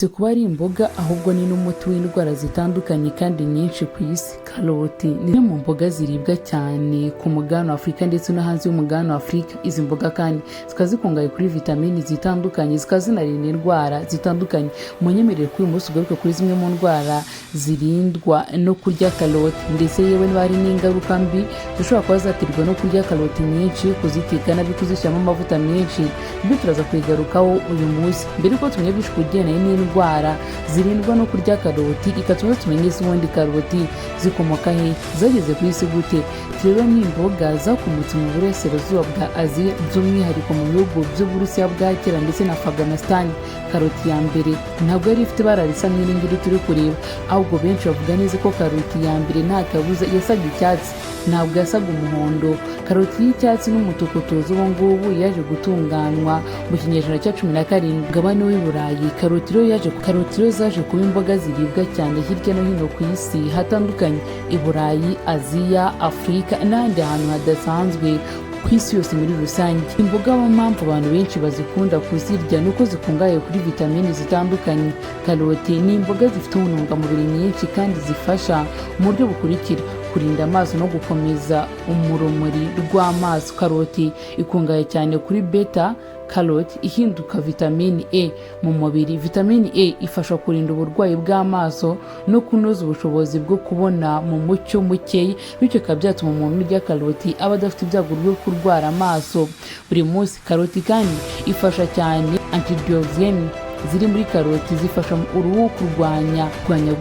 Si kuba ari imboga, ahubwo ni n'umuti w'indwara zitandukanye kandi nyinshi ku isi. Karoti ni zimwe mu mboga ziribwa cyane ku mugabane wa Afurika ndetse no hanze y'umugabane wa Afurika. Izi mboga kandi zikaba zikungahaye kuri vitamini zitandukanye, zikaba zinarinda indwara zitandukanye. Munyemerere kuri uyu munsi ugaruke kuri zimwe mu ndwara zirindwa no kurya karoti, ndetse yewe niba hari n'ingaruka mbi zishobora kuba zaterwa no kurya karoti nyinshi, kuziteka nabi, kuzishyiramo amavuta menshi, ibyo turaza kubigarukaho uyu munsi. Mbere yuko tumenya byinshi ku bigendanye n'indwara zirindwa no kurya karoti, reka tubanze tumenye se ubundi karoti zikomoka he, zageze ku isi gute? Rero ni imboga zakomotse mu Burasirazuba bwa Aziya, by'umwihariko mu bihugu by'Uburusiya bwa kera ndetse na Afghanistan. Karoti ya mbere ntabwo yari ifite ibara risa nk'iri ngiri turi kureba, ahubwo benshi bavuga neza ko karoti ya mbere nta kabuza yasaga icyatsi, ntabwo yasaga umuhondo. Karoti y'icyatsi n'umutuku tuzi ubu ngubu yaje gutunganywa mu kinyejana cya 17 mugabane w'i Burayi. Karoti rero zaje kuba imboga ziribwa cyane hirya no hino ku isi hatandukanye, i Burayi, Aziya, Afurika n'ahandi hantu hadasanzwe ku isi yose muri rusange. Imboga, mu mpamvu abantu benshi bazikunda kuzirya ni uko zikungahaye kuri vitamini zitandukanye. Karoti ni imboga zifite intungamubiri nyinshi kandi zifasha mu buryo bukurikira: kurinda amaso no gukomeza urumuri rw'amaso. Karoti ikungahaye cyane kuri beta carotene ihinduka vitamini E mu mubiri. Vitamini E ifasha kurinda uburwayi bw'amaso no kunoza ubushobozi bwo kubona mu mucyo mukeya, bityo bikaba byatuma umuntu urya karoti aba adafite ibyago byo kurwara amaso buri munsi. Karoti kandi ifasha cyane, antioxidants ziri muri karoti zifasha uruhu kurwanya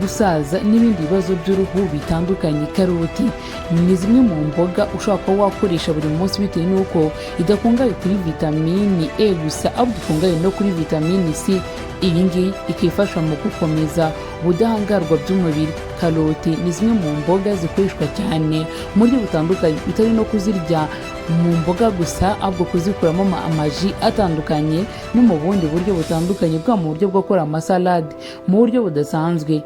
gusaza n'ibindi bibazo by'uruhu bitandukanye. Karoti ni zimwe mu mboga ushobora kuba wakoresha buri munsi, bitewe n'uko idakungahaye kuri vitamini E gusa, ahubwo ikungahaye no kuri vitamini C. Iyi ngiyi ikifasha mu gukomeza ubudahangarwa by'umubiri. Karoti ni zimwe mu mboga zikoreshwa cyane mu buryo butandukanye, bitari no kuzirya mu mboga gusa, ahubwo kuzikuramo amaji atandukanye no mu bundi buryo butandukanye, bwaba mu buryo bwo gukora amasalade mu buryo budasanzwe.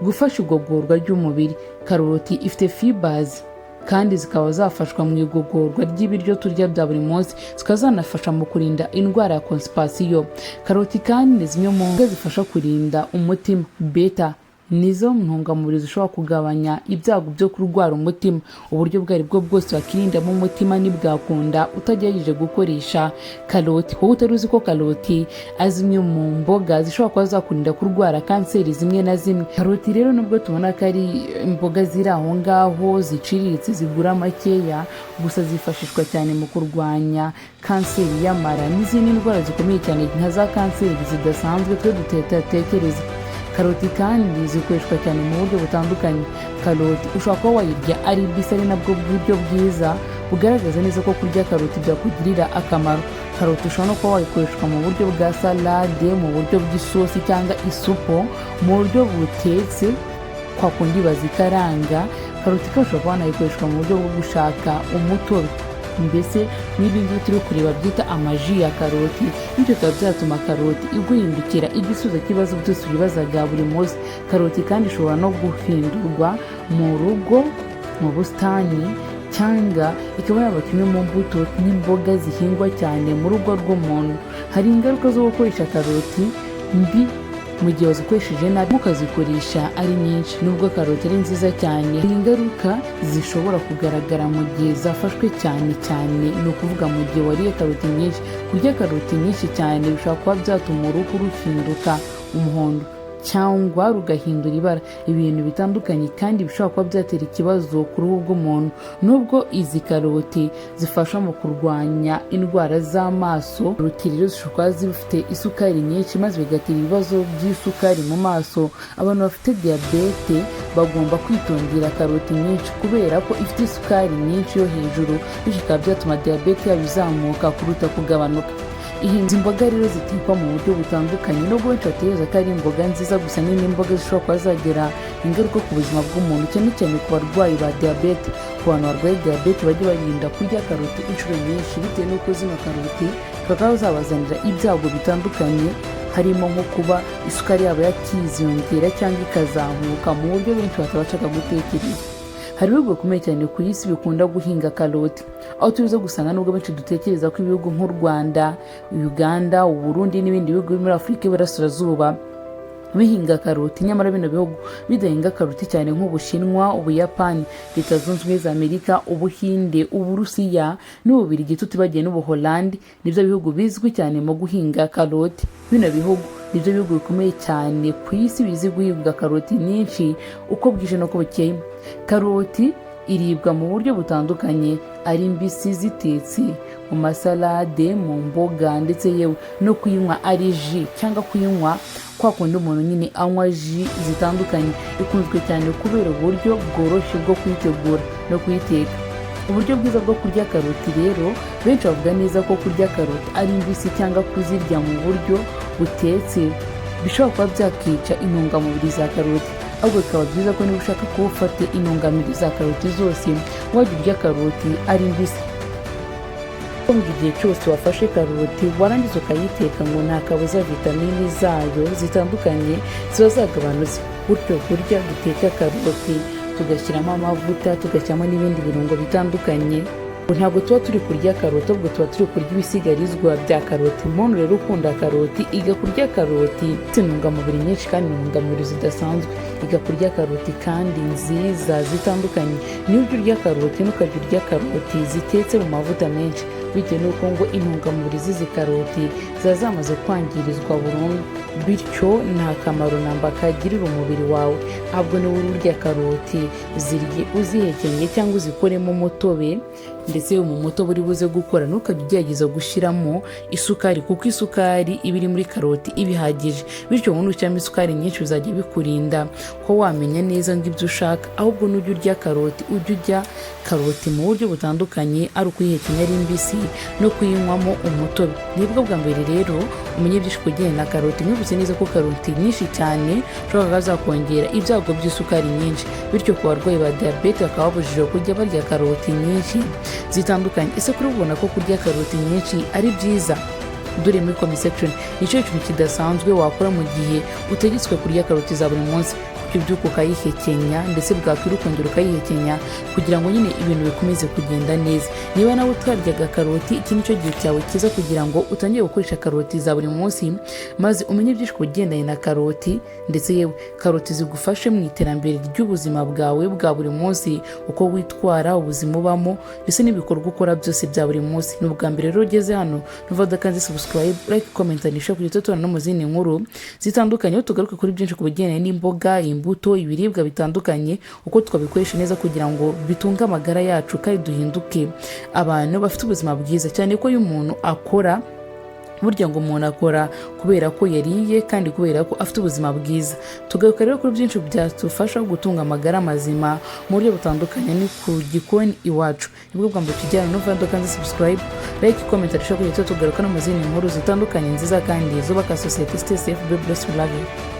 Gufasha igogorwa ry'umubiri: karoti ifite fibers kandi zikaba zafashwa mu igogorwa ry'ibiryo turya bya buri munsi, zikaba zanafasha mu kurinda indwara ya constipation. Karoti kandi ni zimwe mu mboga zifasha kurinda umutima. Beta nizo ntungamubiri zishobora kugabanya ibyago byo kurwara umutima. Uburyo ubwo ari bwo bwose wakirindamo umutima ntibwakunda utagerageje gukoresha karoti. Wowe utari uzi ko karoti ari zimwe mu mboga zishobora kuba zakurinda kurwara kanseri zimwe na zimwe? Karoti rero, nubwo tubona ko ari imboga ziri aho ngaho ziciriritse, zigura makeya, gusa zifashishwa cyane mu kurwanya kanseri y'amara n'izindi ndwara zikomeye cyane nka za kanseri zidasanzwe twe tudatekereza. Karoti kandi zikoreshwa cyane mu buryo butandukanye. Karoti ushobora kuba wayirya ari mbisi, ari nabwo buryo bwiza bugaragaza neza ko kurya karoti byakugirira akamaro. Karoti ushobora no kuba wayikoreshwa mu buryo bwa salade, mu buryo bw'isosi cyangwa isupu, mu buryo butetse kwa kundi bazikaranga. Karoti kandi ushobora kuba wanayikoreshwa mu buryo bwo gushaka umutobe, mbese nk'ibi ngibi turi kureba byita amaji ya karoti, bityo bikaba byatuma karoti iguhindukira igisubizo cy'ibibazo byose wibazaga buri munsi. Karoti kandi ishobora no guhindurwa mu rugo, mu busitani, cyangwa ikaba yaba kimwe mu mbuto n'imboga zihingwa cyane mu rugo rw'umuntu. Hari ingaruka zo gukoresha karoti mbi mu gihe wazikoresheje nabi, ukazikoresha ari nyinshi. Nubwo karoti ari nziza cyane, hari ingaruka zishobora kugaragara mu gihe zafashwe cyane cyane, ni ukuvuga mu gihe wariye karoti nyinshi. Kurya karoti nyinshi cyane bishobora kuba byatuma uruhu ruhinduka umuhondo cyangwa rugahindura ibara, ibintu bitandukanye kandi bishobora kuba byatera ikibazo ku ruhu rw'umuntu. Nubwo izi karoti zifasha mu kurwanya indwara z'amaso, karoti rero zishobora kuba zifite isukari nyinshi, maze bigatera ibibazo by'isukari mu maso. Abantu bafite diyabete bagomba kwitondera karoti nyinshi kubera ko ifite isukari nyinshi yo hejuru, bityo bikaba byatuma diyabete yabo izamuka kuruta kugabanuka. Izi mboga rero zitekwa mu buryo butandukanye. Nubwo benshi batekereza ko ari imboga nziza gusa, ni n'imboga zishobora kuba zagira ingaruka ku buzima bw'umuntu, cyane cyane ku barwayi ba diyabete. Ku bantu barwaye diyabete, bajye barinda kurya karoti inshuro nyinshi, bitewe n'uko zino karoti bakaba zabazanira ibyago bitandukanye, harimo nko kuba isukari yabo yakiziyongera cyangwa ikazamuka mu buryo benshi batabashaga gutekereza. Hari ibihugu bikomeye cyane ku isi bikunda guhinga karoti, aho tuza gusanga nubwo benshi dutekereza ko ibihugu nk'u Rwanda, Uganda, Uburundi n'ibindi bihugu biri muri Afurika y'Iburasirazuba. Bihinga karoti, nyamara bino bihugu bidahinga karoti cyane nk'Ubushinwa, Ubuyapani, Leta Zunze Ubumwe za Amerika, Ubuhinde, Uburusiya n'Ububirigi, tutibagiye n'Ubuholandi, nibyo bihugu bizwi cyane mu guhinga karoti. Bino bihugu nibyo bihugu bikomeye cyane ku isi bizi guhinga karoti nyinshi uko bwije n'uko bukeye. Karoti iribwa mu buryo butandukanye, ari mbisi, zitetse mu masalade, mu mboga, ndetse yewe no kuyinywa ari jus cyangwa kuyinywa kwa kundi umuntu nyine anywa jus zitandukanye. Ikunzwe cyane kubera uburyo bworoshye bwo kuyitegura no kuyiteka. Uburyo bwiza bwo kurya karoti rero, benshi bavuga neza ko kurya karoti ari mbisi cyangwa kuzirya mu buryo butetse bishobora kuba byakica intungamubiri za karoti. Ahubwo bikaba byiza ko niba ushaka kuba ufate intungamubiri za karoti zose, wajya urya karoti ari mbisi. Ngo igihe cyose wafashe karoti warangiza ukayiteka, ngo nta kabuza vitamini zayo zitandukanye ziba zagabanutse. Gutyo kurya duteka karoti tugashyiramo amavuta, tugashyiramo n'ibindi birungo bitandukanye, ntabwo tuba turi kurya karoti, ahubwo tuba turi kurya ibisigarizwa bya karoti. Umuntu rero ukunda karoti, iga kurya karoti ifite intungamubiri nyinshi kandi intungamubiri zidasanzwe. Iga kurya karoti kandi nziza zitandukanye. Niba ujya urya karoti, ntukajya urya karoti zitetse mu mavuta menshi, bitewe n'uko ngo intungamubiri z'izi karoti ziba zamaze kwangirizwa burundu, bityo nta kamaro namba kagirira umubiri wawe. Ahubwo niba urya karoti, zirye uzihekenye cyangwa uzikoremo umutobe. Ndetse mu mutobe uri buze gukora, ntukajye ugerageza gushyiramo isukari, kuko isukari iba iri muri karoti iba ihagije. Bityo ngo nushyiramo isukari nyinshi bizajya bikurinda ko wamenya neza ngo ibyo ushaka. Ahubwo nujya urya karoti, ujye urya karoti mu buryo butandukanye, ari ukuyihekenya ari mbisi no kuyinywamo umutobe. Nibwo bwa mbere rero umenye byinshi ku bijyanye na karoti. Mwibutse neza ko karoti nyinshi cyane ushobora kuba zakongera ibyago by'isukari nyinshi, bityo ku barwayi ba diyabete bakaba babujijwe kujya barya karoti nyinshi zitandukanye. Ese kuri ubona ko kurya karoti nyinshi ari byiza? Dore muri comment section, nicyo kintu kidasanzwe wakora mu gihe utegetswe kurya karoti za buri munsi? Kuki ubyuka ukayihekenya, ndetse bwakwira ukongera ukayihekenya, kugira ngo nyine ibintu bikomeze kugenda neza? Niba nawe utaryaga karoti, iki nicyo gihe cyawe cyiza kugira ngo utangire gukoresha karoti za buri munsi, maze umenye byinshi ku bigendanye na karoti, ndetse yewe karoti zigufashe mu iterambere ry'ubuzima bwawe bwa buri munsi, uko witwara, ubuzima ubamo, ndetse n'ibikorwa ukora byose bya buri munsi. Ni ubwa mbere rero ugeze hano, ntuva udakanze subscribe, like, comment and share, kugira tubona no mu zindi nkuru zitandukanye, aho tugaruka kuri byinshi ku bigendanye n'imboga, imbuto, ibiribwa bitandukanye, uko twabikoresha neza kugira ngo bitunge amagara yacu kandi duhinduke abantu bafite ubuzima bwiza. Cyane ko iyo umuntu akora, burya ngo umuntu akora kubera ko yariye kandi kubera ko afite ubuzima bwiza. Tugaruka rero kuri byinshi byadufasha gutunga amagara mazima mu buryo butandukanye. Ni ku Gikoni Iwacu. Nibwo bwa mbere tujyana no udakanze subscribe, like, comment and share, kugira tugaruka no mu zindi nkuru zitandukanye nziza kandi zubaka sosiyete. Stay safe, be blessed, we love you.